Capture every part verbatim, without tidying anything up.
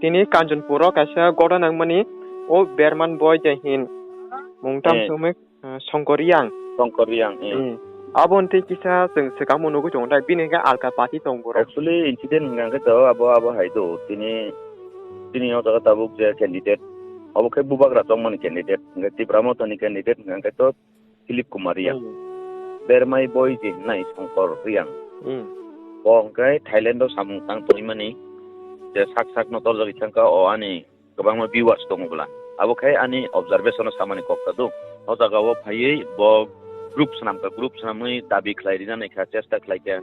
Tini Kanchanpuro kaisa gotha nangmani o Berman Boy je hin mung tam Eh. sumui, eh, Songkor Yang. Songkor Yang, eh. Eh. Abo hwntwi kisa chwng swkangbo nugwi tongo dai, bini hwnkhe alka party tong borok. Actually, incident hwnkha khe to abo, abo hai do. Tini, tini o jaga tabuk je candidate, abo khe Bubagra tongmani candidate. Hwnkhe Tipra Mothani candidate hwnkha khe to Philip Kumar Riang. Hmm. Bermai Boy je hinai Songkor Riang. Hmm. Bo hwnkhe Thailand o samung tang tongmani je sak sak no torjak thangkha o ani kwbangma viewers tongo bwla. Abo khai ani observation o samani kok ta do. O jaga o phaiwi bo group swnamkha, group swnamwi dabi khlai rina naikha, chesta khlaikha.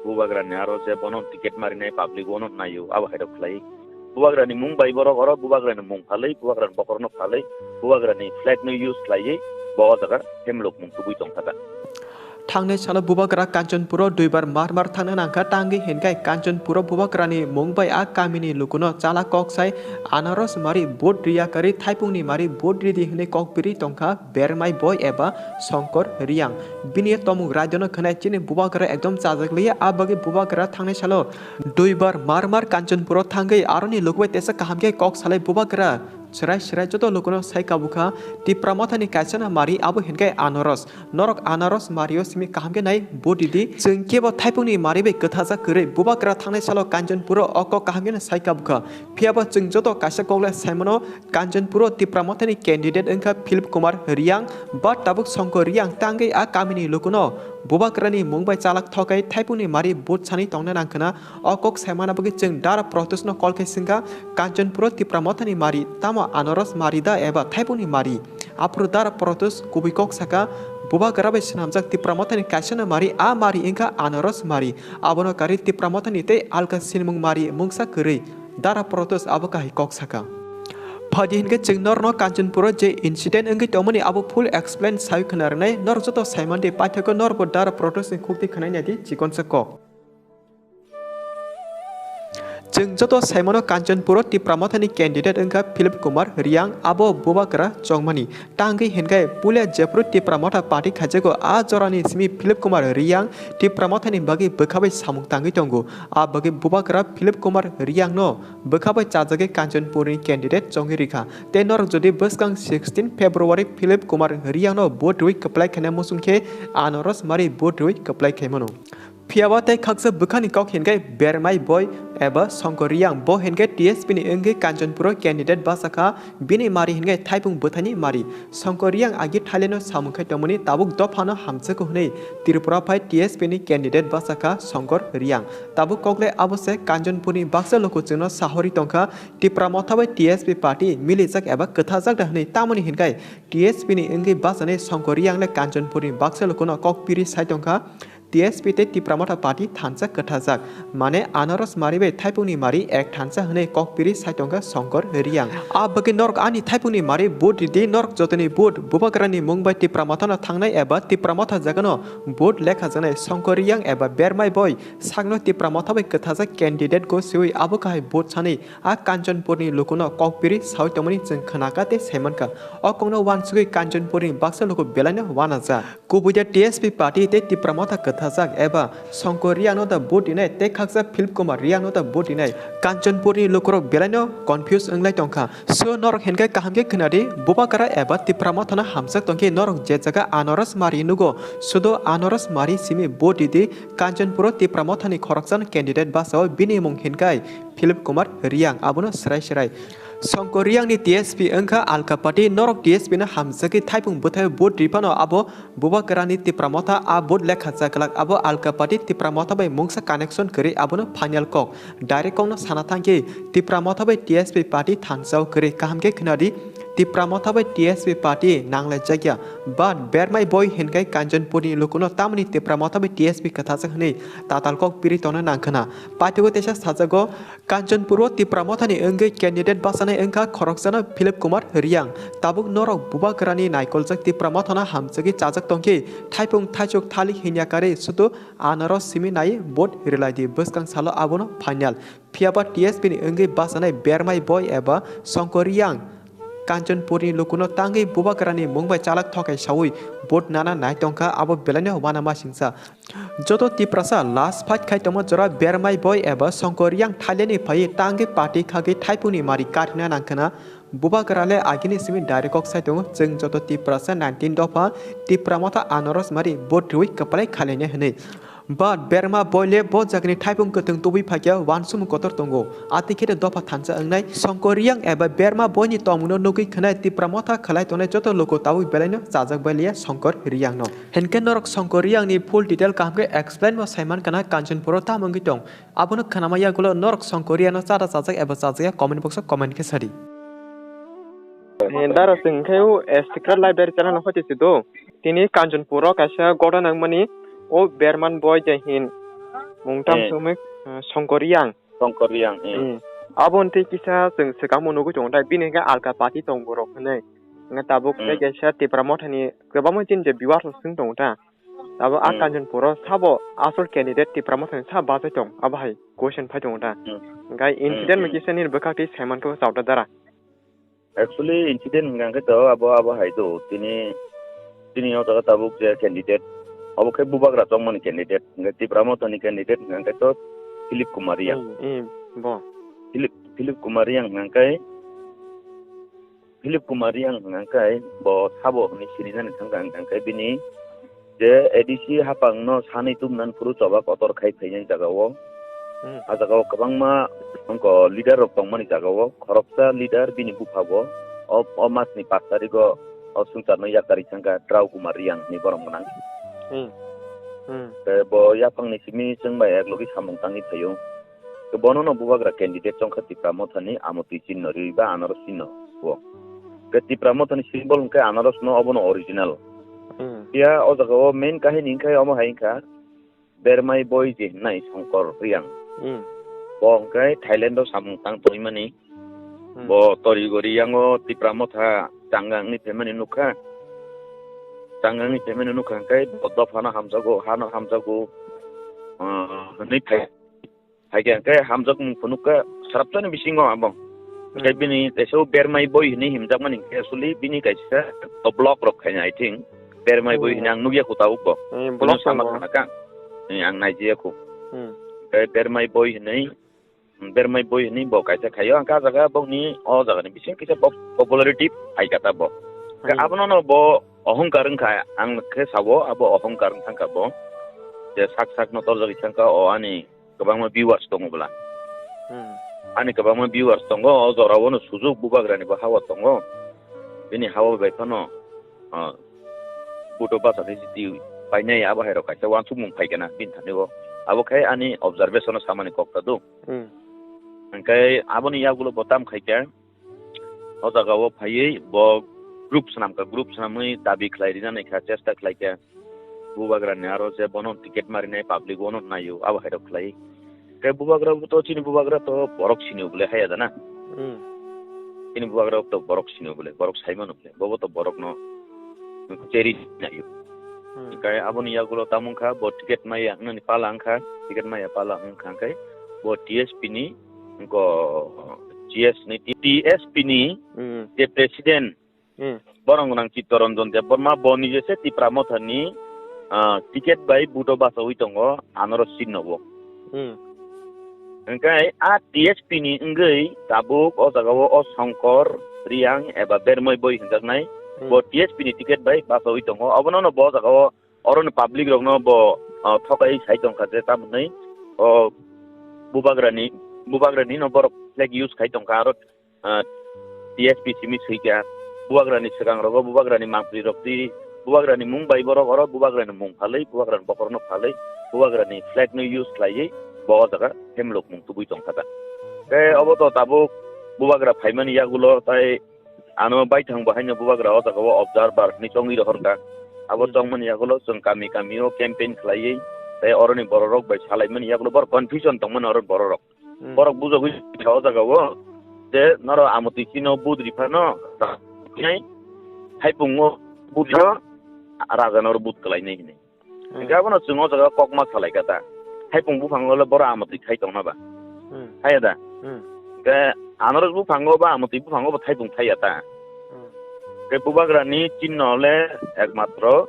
Bubagrani aro je bono ticket marinai public o no naio, abo hai rok khlai. Bubagrani mung bai borok oro Bubagrani mung phalwi, Bubagrani bokhorokno phalwi, Bubagrani flag no use khlaiwi bo o jaga hemlok mung tubui tongkha da. Thangnai salo Bubagra Kanchanpuro duibar mar mar thangna nangkha, tangwi hinkhai Kanchanpuro Bubagrani mung bai a kamini lukuno chala kok sai anaros mari vote riya karwi thaipungni mari vote ridi hwnwi kok piri tongkha Bermai Boy eba Songkor Riang. Bini tomung raidano khwnai chini Bubagra ekdom chajak liya, a bagwi Bubagra thangnai salo duibar mar mar Kanchanpuro thangwi aroni lukubai tesa kaham khe kok salai Bubagra. Chwrai chwrai joto lukuno sai kabukha, Tipra Mothani kaisano mari abo hinkhai anaros. Norok anaros mario simi kaham khe nai vote ridi. Chwng kebo thaipungni mari bai kwthajak kwrwi Bubagra thangnai salo Kanchanpuro o kok kaham khe sai kabukha. Phiyaba chwng joto kaisa kokle saimano Kanchanpuro Tipra Mothani candidate wngkha Philip Kumar Riang, but tabuk Songkor Riang tangwi a kamini lukuno Bubagrani mung bai chalak thokai thaipungni mari vote sani tongna nangkhwna. O kok saimana bagwi chwng dara protest no call khai swngkha, Kanchanpuro Tipra Mothani mari, tamo anaros mari da eba thaipungni mari? Aphuru dara protest kubui kok saka, Bubagra bai swnamjak Tipra Mothani kaisano mari, a mari wngkha anaros mari. Abono karwi Tipra Mothani tei alka sinimung mari mungsa kwrwi. Dara protest abo kahai kok saka. Phadi hinkhe chwng norno Kanchanpuro je incident wngwi tongmani abo full explain sawi khna rwnai, nor joto saimandi paithakgo norbo dara protest ni khukti khwnai naidi chikonsa kok. Chwng joto saimano Kanchanpuro Tipra Mothani candidate wngkha Philip Kumar Riang, abo Bubagra chongmani. Tangwi hinkhe puila jephru Tipra Motha party khaijago, a jorani simi Philip Kumar Riang Tipra Mothani bagwi bwkhabai samung tangwi tongo. A bagwi Bubagra Philip Kumar Riangno bwkhabai chajagwi Kanchanpurni candidate chongwi rikha. Tei norok jodi bwskang sixteen February Philip Kumar Riangno vote rwi kwplai khaina muchung khe anaros mari vote rwi kwplai khaimano. Phiyaba tei khaksa bwkhani kok hinkhe Bermai Boy eba Songkor Riang, bo hinkhe T S P ni wngwi Kanchanpuro candidate bachakha, bini mari hinkhe thaipung bwthaini mari. Songkor Riang agi Thailand-o samung khai tongmani tabuk dophano hamjakgo hwnwi Tripura phai T S P ni candidate bachakha Songkor Riang. Tabuk kokle abo se Kanchanpurni baksa luku chwngno sahori tongkha, Tipra Motha bai T S P party milijak eba kwthajak da hwnwi, tamoni hinkhe T S P ni wngwi bachani Songkor Riang le Kanchanpurni baksa lukuno kok piri sai tongkha. T S P tei Tipra Motha party thansa kwthajak, mane anaros mari bai thaipungni mari ek thansa hwnwi kok piri sai tongkha Songkor Riang. A bagwi norok ani thaipungni mari vote ridi, norok jotoni vote Bubagrani mung bai Tipra Mothano thangnai eba Tipra Motha jagano vote lekhajaknai Songkor Riang eba Bermai Boy sakno Tipra Motha bai kwthajak candidate go siwi abo kahai vote sanwi a Kanchanpurni lukuno kok piri sawi tongmani chwng khnakha tei saimankha. O kokno uansugwi Kanchanpurni baksa luku belaino uanajak. Kubui de T S P party tei Tipra Motha kwthajak eba Songkor Riangno da vote rinai tei khaksa Philip Kumar Riangno da vote rinai. Kanchanpurni lukurok belaino confuse wnglai tongkha. So norok hinkhe kaham khe khwnadi, Bubagra eba Tipra Mothano hamjak tongkhe norok je jaga anaros mari nugo, sudo anaros mari simi vote ridi. Kanchanpuro Tipra Mothani khoroksano candidate bachao, bini mung hinkai Philip Kumar Riang, abono srai srai. Songkor Riangni T S P wngkha alka party, norok T S P no hamjagwi thaipung bwthai vote riphano abo Bubagrani Tipra Motha a vote lekha chaklak, abo alka party Tipra Motha bai mungsa connection kwrwi, abono final kok. Direct kokno sana thangkhe Tipra Motha bai T S P party thansao kwrwi, kaham khe khwnadi, Tipra Motha bai T S P party nanglaijakya. But Bermai Boy hinkai Kanchanpurni lukuno tamni Tipra Motha bai T S P kwthajak hwnwi tatal kok piri tongna nangkhwna. Paithago teisa sajago, Kanchanpuro Tipra Mothani wngwi candidate bachanai wngkha khoroksano Philip Kumar Riang. Tabuk norok Bubagrani naikoljak Tipra Mothano hamjagwi chajak tongkhe, thaipung thaichuk thalik hinya karwi sudu anaros simi nai vote rilaidi, bwskang salo abono final. Phiyaba T S P ni wngwi bachanai Bermai Boy eba Songkor Riang Kanchanpurni lukuno tangwi bubagrani mung bai chalak thokai saui vote nana nai tongkha, abo belaino uanama singsa. Joto Tiprasa last fight khai tongma jora Bermai Boi eba Songkor Yang thaileni phaiwi tangwi party khagwi thaipungni mari karina nangkhana. Bubagra le agini simi direct kok sai tongo, chwng joto Tiprasa nineteen dopha Tipra Motha anaros mari vote rwi kwplai khailene hwnwi. But Berma Boi le bo jagani thaipung kwthwng tubui phaikya uansukmung kotor tongo. Ati khe dopha thansa wngnai Songkor Yang eba Berma Boini tongmungno nugwi khwnai Tipra Motha khlai tongnai joto luku tabuk belaino chajak bai liya Songkor Yang no. Hinkhe norok Songkor Yang ni full detail kaham khe explain bo saiman kana Kanchanpuro tamo wngwi tong. Abono khnama yagulo norok Songkor Yang no chada chajak eba chajakya comment box o comment khe sadi. He dara chwng khe o Secret Library channel no hoite se do. Tini Kanchanpuro kaisa godona wngmani o Berman Boy je hin mung tam Eh. sumui, eh, Songkor Yang. Songkor Yang, eh. Eh. Abo hwntwi kisa chwng swkangmo nugwi tongo ta, bini hwnkhe alka party tong borok hwnwi. Hwnkhe tabuk Hmm. tei kaisa Tipra Mothani kwbangma chini je viewers rok swng tongo ta. Abo a Hmm. Kanchanpuro sabo asol candidate Tipra Mothani sa bachai tong, abo hai question phai tongo ta. Hmm. Hwnkhe Hmm, incident hmm. kisa nini bwkhak twi saiman khe chawda dara. Actually, incident hwnkha khe to abo, abo hai do. Tini, tini o jaga tabuk je candidate, abo khe bubagra chongmani candidate. Hwnkhe Tipra Mothani candidate hwnkha khe to Philip Kumar Yang. Hmm, hmm, bo. Philip, Philip Kumar Yang hwnkha khe, Philip Kumar Yang hwnkha khe bo sabo hwnwi sirinani thangkha, hwnkha khe bini je A D C hapangno sanwi tubunani phuru choba kotor khai phainai jagao. Hmm. A jagao kwbangma wngkha leader rok tongmani jagao, khoroksa leader bini buphago o, o masni pash tarigo o swngcharno yakarwi thangkha Drau Kumar Riyang hinwi borok gwnang. Hmm. Hmm. Tei bo yaphangni simi chwng bai ek logi samung tangwi phaio. Tei bono no bubagra candidate chongkha Tipra Mothani amotwi chinno riwi ba anaro chinno o. Tei Tipra Mothani symbol hwnkhe anaros no, obono original. Hmm. Phiya o jagao main kahini hwnkhe omo hai wngkha, Bermai Boi je hwnwi Songkor Riyang. Hmm. Bo hwnkhe Thailand o samung tang tongmani. Hmm. Bo tori gori yango Tipra Motha changangni phaimani nukha. Changangni phaimani nukha hwnkhe bo dophano hamjago, hano hamjago, ah, hwnwi phai. Hai khe hwnkhe hamjakmung phunukha srapchani bisingo abo. Hwnkhe Hmm. bini teisa o Bermai Boi hwnwi himjakmani hwnkhe actually bini kaisa block rok khaina, I think. Bermai Boi Hmm. hwnwi ang nukya kho tabuk bo. Hmm, Bini block sama tongo. Khana kha. Hmm, ang naijaya kho. Hmm. Hwnkhe Bermai Boi hwnwi, Bermai Boi hwnwi bo kaisa khaio. Hwnkhe ah jaga bokni, o jagani bising kisa pop-, popularity phaikha ta bo. Hwnkhe Hmm. abono no bo ohongkar wngkha, ang khe sao abo ohongkar wngkha bo. Je sak sak no torjagwi thangkha o ani kwbangma viewers tongo bwla. Hmm. Ani kwbangma viewers tongo, o jorao no sujuk bubagrani bo hawa tongo. Bini hawa bai phano, ah, buto bachani siti painai abo hai rok kaisa uansukmung phai kana bini thani o. Abo khai ani observation o samani kok ta do. Hmm. Hwnkhe aboni yagulo bo tam khai kha. O jaga o phaiwi bo group swnam kha, group swnamwi dabi khlai rina nai kha, chesta khlai kha. Bubagra ni aro je bono ticket ma rinai public bono naio, abo hai rok khlai. Khe bubagra bo to chini bubagra to borok sini o bole haya da na. Hmm. Chini bubagra to borok sini o bole, borok sai mano bole, bobo to borok no cheri naio. Hmm. Khe aboni yagulo tamo wngkha bo ticket maya wngnani pala wngkha, ticket maya pala wngkha khe bo T S P ni Wngkha G S ni T-, T S P ni Hmm. je president, Hmm. borok gwnang Chittaranjan Debbarma, bo nije se Tipra Motha ni, ah, ticket bai buto bachaui tongo, anoro seat no bo. Hmm. Hwnkhe a T S P ni wngwi tabuk o jaga o, o Songkor Riyang eba Bermoi Boi hwnjaknai, Hmm. bo T S P ni ticket bai bachaui tongo. Obono no bo jaga o, oro ni public rok no bo, ah, thokai sai tongkha je, tamoni o bubagra ni, bubagra ni no borok flag use khai tongkha, aro ah, T S P simi swi kha. Bubagrani swkang rogo bubagrani mangpli rok twi, bubagrani mung bai borok oro bubagrani mung phalwi, bubagrani bokhorokno phalwi, bubagrani flag no use khlaiwi bo o jaga hemlok mung tubui tongkha ta. Tei obo to tabuk bubagra phaimani yagulo tai ano baithang bo haino bubagra o jaga o observer hinwi chongwi rohorkha. Abo Hmm. chongmani yagulo chwng kami kami o campaign khlaiwi tei oroni bororok bai salaimani yagulo bor confusion tongmani oro bororok. Hmm. Borok bujogwi kha o jaga o je noro amotwi chino but riphano nai haipungo but ro raja noro but kalainai hinwi. Hmm. Hingke abono chwng o jaga kokma salaikha ta. Haipung buphango le borok amotwi thai tongna ba. Hmm. Thaiya da? Hmm. Hingke anorok buphango ba amotwi buphango bo thaipung thaiya ta. Tei bubagrani chinno le ekmatro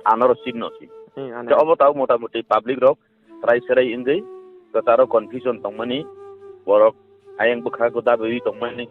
anoro chinno si. Hmm, ane. Tei obo tau motamuti public rok try serai wngwi kwcharo confusion tongmani, borok ayang bwkha goda bwi tongmani